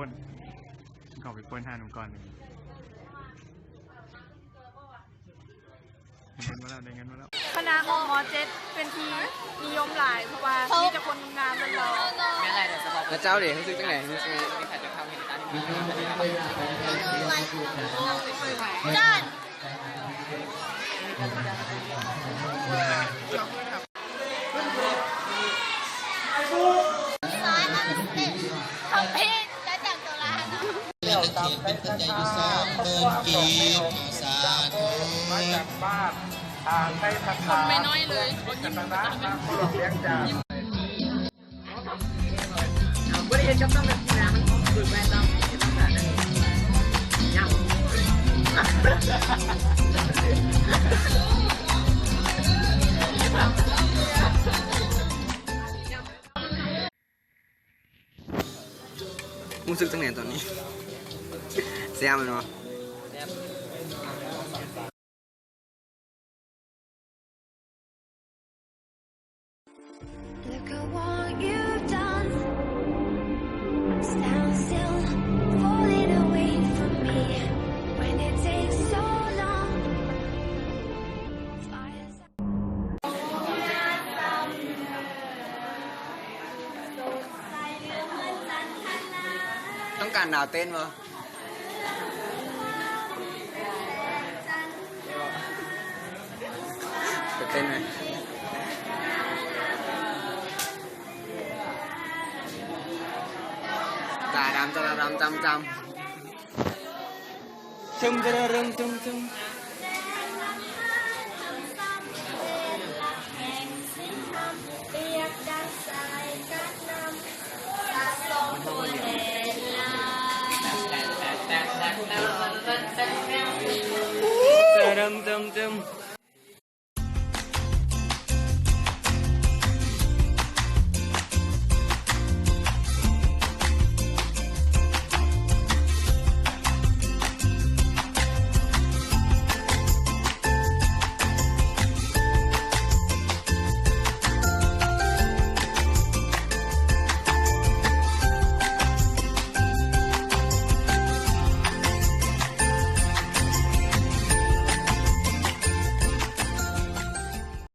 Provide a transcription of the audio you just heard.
ປ້ນ ເຂົາໄປປ້ນຮ້ານມັນກ່ອນ ໄດ້ເງິນມາແລ້ວ ໄດ້ເງິນມາແລ້ວ. ຄະນະຂອງ ມ.ເຈັດ ເປັນທີ່ນິຍົມຫຼາຍ ເພາະວ່າມີແຕ່ຄົນງາມໆ ຫຼໍ່ໆ. ແມ່ນແຫຼະ ແລະເຈົ້າເດ ຮູ້ສຶກຈັ່ງໃດ? ຮູ້ສຶກ ຈານ ຄົນນ້ອຍໆ ເລີຍ ຄົນຮູ້ສຶກຈັ່ງໃດຕອນນີ້? ແຊບແມ່ນບໍ່? Look at what you've done. Stand still, falling away from me. When it takes so long. Fires. ຕ້ອງການດາວເຕັ້ນບໍ່? ໄປເຕັ້ນໄໝ? ຕາດຳຕະລະດຳຈຳຈຳ ຊຶມຕະລະລຶມຊຶມຊຶມ. ຕະລະດົມດົມດົມ.